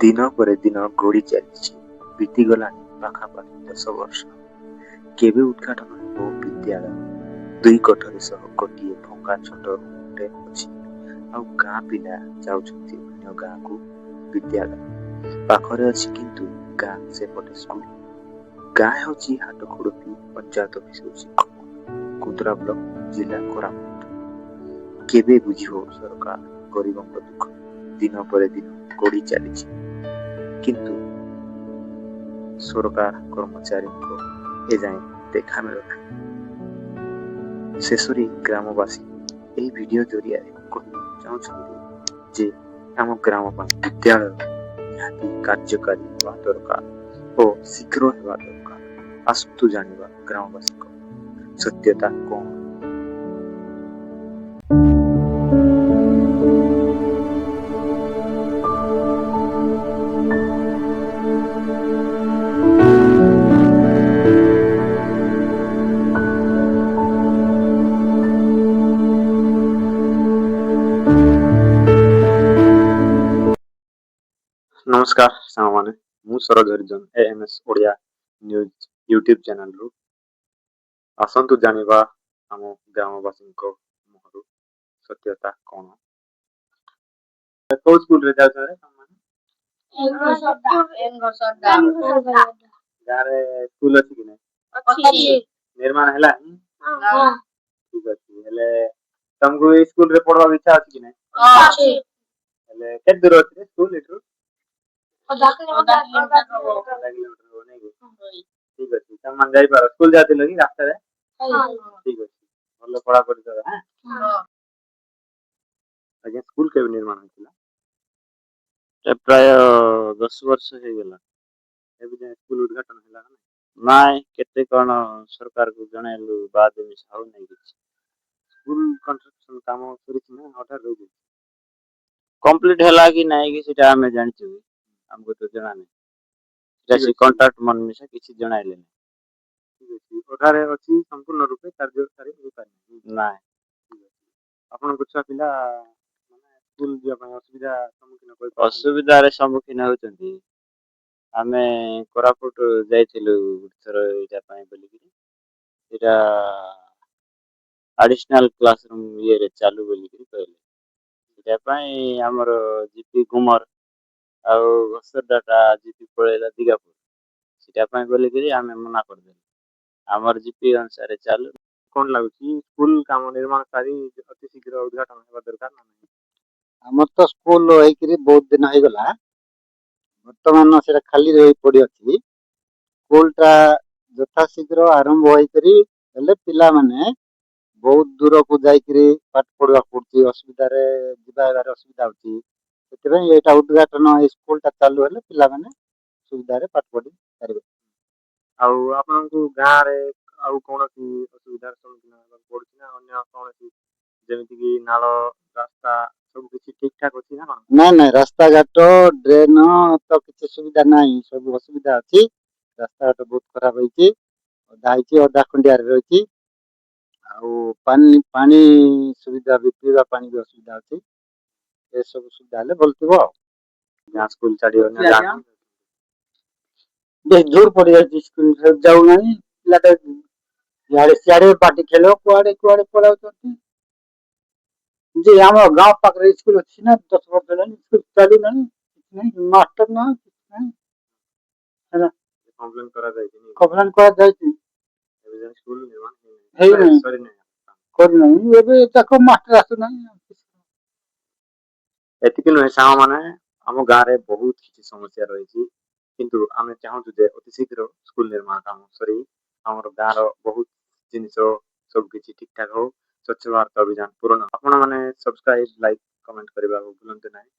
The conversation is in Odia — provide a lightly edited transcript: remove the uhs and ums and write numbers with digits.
ଦିନ ପରେ ଦିନ ଗଡ଼ି ଚାଲିଛି, ବିତିଗଲାଣି ପାଖାପାଖି 10 ବର୍ଷ। କେବେ ଉଦ୍ଘାଟନ ହେବ ବିଦ୍ୟାଳୟ? ଦୁଇ କୋଠରୀ ସହ ଗୋଟିଏ ଭଙ୍ଗା ଛୋଟ ରୁମଟେ ଅଛି। ଆଉ ଗାଁ ପିଲା ଯାଉଛନ୍ତି ଅନ୍ୟ ଗାଁକୁ। ବିଦ୍ୟାଳୟ ପାଖରେ ଅଛି, କିନ୍ତୁ ଗାଁ ସେପଟେ ସ୍କୁଲ। ଗାଁ ହେଉଛି ହାଟଖୁଡ଼ପି, ପଞ୍ଚାୟତ ଅଫିସ ହେଉଛି କୁନ୍ଦୁରା ବ୍ଲକ, ଜିଲ୍ଲା କୋରାପୁଟ। କେବେ ବୁଝିବ ସରକାର ଗରିବଙ୍କ ଦୁଃଖ? ଦିନ ପରେ ଦିନ ଗଡ଼ି ଚାଲିଛି, କିନ୍ତୁ ସରକାର କର୍ମଚାରୀଙ୍କ ଏଯାଏଁ ଦେଖା ମିଳୁନାହିଁ। ଶେଷରେ ଗ୍ରାମବାସୀ ଏହି ଭିଡ଼ିଓ ଜରିଆରେ କହିବାକୁ ଚାହୁଁଛନ୍ତି ଯେ ଆମ ଗ୍ରାମ ପାଇଁ ବିଦ୍ୟାଳୟ ନିହାତି କାର୍ଯ୍ୟକାରୀ ହେବା ଦରକାର ଓ ଶୀଘ୍ର ହେବା ଦରକାର। ଆସନ୍ତୁ ଜାଣିବା ଗ୍ରାମବାସୀଙ୍କ ସତ୍ୟତା କଣ। ନମସ୍କାର ସାଙ୍ଗମାନେ, ମୁଁ ସରୋଜ ହରିଜନ, ଏଏମ୍ଏସ୍ ଓଡ଼ିଆ ନ୍ୟୁଜ୍ ୟୁଟ୍ୟୁବ୍ ଚ୍ୟାନେଲରୁ। ଆସନ୍ତୁ ଜାଣିବା ଆମ ଗ୍ରାମବାସୀଙ୍କ ମୁହଁରୁ ସତ୍ୟତା କଣ। କୋଉ ସ୍କୁଲରେ ଯାଉଛ ରେ ତମେମାନେ? ଗାଁରେ ସ୍କୁଲ ଅଛି କି ନାଇଁ? ଅଛି। ନିର୍ମାଣ ହେଲାଣି? ଠିକ ଅଛି। ହେଲେ ତମକୁ ଏଇ ସ୍କୁଲରେ ପଢିବାକୁ ଇଚ୍ଛା ଅଛି କି ନାଇଁ? ଅଛି। ହେଲେ କେତେ ଦୂର ଅଛି ରେ ସ୍କୁଲ ଏଠୁ? ଅଧା କିଲୋମିଟର ହବ। ଅଧା କିଲୋମିଟର ହବ, ନାଇଁ କି? ଠିକ ଅଛି। ତମମାନେ ଯାଇପାର, ସ୍କୁଲ ଯାଉଥିଲ କି ରାସ୍ତାରେ? ଠିକ ଅଛି, ଭଲ ପଢାପଢି କର। ହାଁ ଆଜ୍ଞା, ସ୍କୁଲ କେବେ ନିର୍ମାଣ ହେଇଥିଲା? ପ୍ରାୟ 10 ବର୍ଷ ହେଇଗଲା। ଏବେ ଯାଏଁ ସ୍କୁଲ ଉଦ୍ଘାଟନ ହେଲା ନା? ନାଇଁ, କେତେ କଣ ସରକାରକୁ ଜଣେଇଲୁ, ବାଦ ମିଶା ହଉନାହିଁ କିଛି। ସ୍କୁଲ କନଷ୍ଟ୍ରକ୍ସନ କାମ ସରିଛି ନା ଅଧାରେ ରହିଯାଇଛି? କମ୍ପ୍ଲିଟ ହେଲା କି ନାଇଁ କି ସେଟା ଆମେ ଜାଣିଛୁ କି? ଆମକୁ ତ ଜଣା ନାହିଁ ସେଟା। ଠିକ ସେ ଅଛି। କଣ୍ଟ୍ରାକ୍ଟ ମନ ମିଶା କିଛି ଜଣାଇଲେନି। ଠିକ ଅଛି, ଅଧାରେ ଅଛି, ସମ୍ପୂର୍ଣ୍ଣ ରୂପେ କାର୍ଯ୍ୟକାରୀ ହେଇପାରିନି। ନାଇଁ। ଠିକ ଅଛି। ଆପଣଙ୍କ ଛୁଆ ପିଲା ମାନେ ସ୍କୁଲ ଯିବା ପାଇଁ ଅସୁବିଧା ସମ୍ମୁଖୀନ କରିପାରୁଛନ୍ତି? ଅସୁବିଧାରେ ସମ୍ମୁଖୀନ ହଉଛନ୍ତି। ଆମେ କୋରାପୁଟ ଯାଇଥିଲୁ ଗୋଟେ ଥର ଏଇଟା ପାଇଁ ବୋଲିକିରି, ଏଇଟା ଆଡିସନାଲ କ୍ଲାସ ରୁମ ଇଏରେ ଚାଲୁ ବୋଲିକିରି କହିଲେ। ସେଟା ପାଇଁ ଆମର ଜିପି ଗୁମର ଆଉ ଘସରଡାଟା ଜିପି ପଳେଇଲା ଦିଗାପୁର। ସେଟା ପାଇଁ ବୋଲିକିରି ଆମେ ମନା କରିଦେଲୁ, ଆମର ଜିପି ଅନୁସାରେ ଚାଲୁ। କଣ ଲାଗୁଛି, ସ୍କୁଲ କାମ ନିର୍ମାଣ ସାରି ଅତି ଶୀଘ୍ର ଉଦ୍ଘାଟନ ହେବା ଦରକାର ନା ନାହିଁ? ଆମର ତ ସ୍କୁଲ ହେଇକିରି ବହୁତ ଦିନ ହେଇଗଲା। ବର୍ତ୍ତମାନ ସେଟା ଖାଲି ରହି ପଡ଼ିଅଛି। ସ୍କୁଲଟା ଯଥାଶୀଘ୍ର ଆରମ୍ଭ ହେଇକରି ହେଲେ ପିଲାମାନେ ବହୁତ ଦୂରକୁ ଯାଇକିରି ପାଠ ପଢିବାକୁ ପଡୁଛି, ଅସୁବିଧାରେ ଯିବା ଆସିବାରେ ଅସୁବିଧା ହଉଛି। ସେଥିପାଇଁ ଏଇଟା ଉଦ୍ଘାଟନ, ଏଇ ସ୍କୁଲଟା ଚାଲୁ ହେଲେ ପିଲାମାନେ ସୁବିଧାରେ ପାଠ ପଢି ପାରିବେ। ଆଉ ଆପଣଙ୍କୁ ଗାଁରେ ଆଉ କୌଣସି ଅସୁବିଧାର ସମ୍ମୁଖୀନ ହେବାକୁ ପଡୁଛି ନା ଅନ୍ୟ କୌଣସି, ଯେମିତି କି ନାଳ, ରାସ୍ତା ସବୁ କିଛି ଠିକ ଠାକ ଅଛି ନା କଣ? ନାଇଁ ନାଇଁ, ରାସ୍ତାଘାଟ, ଡ୍ରେନ ତ କିଛି ସୁବିଧା ନାହିଁ, ସବୁ ଅସୁବିଧା ଅଛି। ରାସ୍ତାଘାଟ ବହୁତ ଖରାପ ହେଇଛି, ଅଧା ହେଇଛି, ଅଧା ଖଣ୍ଡିଆରେ ରହିଛି। ଆଉ ପାଣି ପାଣି ସୁବିଧା ବି, ପିଇବା ପାଣି ବି ଅସୁବିଧା ଅଛି। ଏସବୁ ସୁବିଧା ହେଲେ ଭଲ ଥିବ ଆଉ। ଗାଁ ସ୍କୁଲ ଛାଡି ଅନ୍ୟ ଆଜ୍ଞା। ଗାଁ ବେଶ ଦୂର ପଡିଯାଉଛି, ସ୍କୁଲ ଯାଉନାହିଁ। ପିଲାଟା ଇଆଡେ ସିଆଡେ ବାଟି ଖେଳ, କୁଆଡେ କୁଆଡେ ପଳାଉଛନ୍ତି ଯେ। ଆମ ଗାଁ ପାଖରେ ସ୍କୁଲ ଅଛି ନା, 10 ବର୍ଷ ହେଲାଣି ସ୍କୁଲ ଚାଲୁନାହିଁ, କିଛି ନାହିଁ, ମାଷ୍ଟର ନାହିଁ, କିଛି ନାହିଁ। କମ୍ପ୍ଲେନ କରାଯାଇଛି ନାଇଁ? କମ୍ପ୍ଲେନ କରାଯାଇଛି। ଏବେ ଯାଏଁ ସ୍କୁଲ ନିର୍ମାଣ ହେଇନାହିଁ। ସରିନାହିଁ। କରିନାହିଁ, ଏବେ ତାକୁ ମାଷ୍ଟର ଆସୁନାହିଁ। ଏତିକି ନୁହେଁ ସାଙ୍ଗମାନେ, ଆମ ଗାଁରେ ବହୁତ କିଛି ସମସ୍ୟା ରହିଛି, କିନ୍ତୁ ଆମେ ଚାହୁଁଛୁ ଯେ ଅତି ଶୀଘ୍ର ସ୍କୁଲ ନିର୍ମାଣ କାମ ସରି ଆମର ଗାଁର ବହୁତ ଜିନିଷ ସବୁ କିଛି ଠିକ ଠାକ ହଉ, ସ୍ୱଚ୍ଛ ଭାରତ ଅଭିଯାନ ପୂରଣ। ଆପଣମାନେ ସବସ୍କ୍ରାଇବ, ଲାଇକ୍, କମେଣ୍ଟ କରିବାକୁ ଭୁଲନ୍ତୁ ନାହିଁ।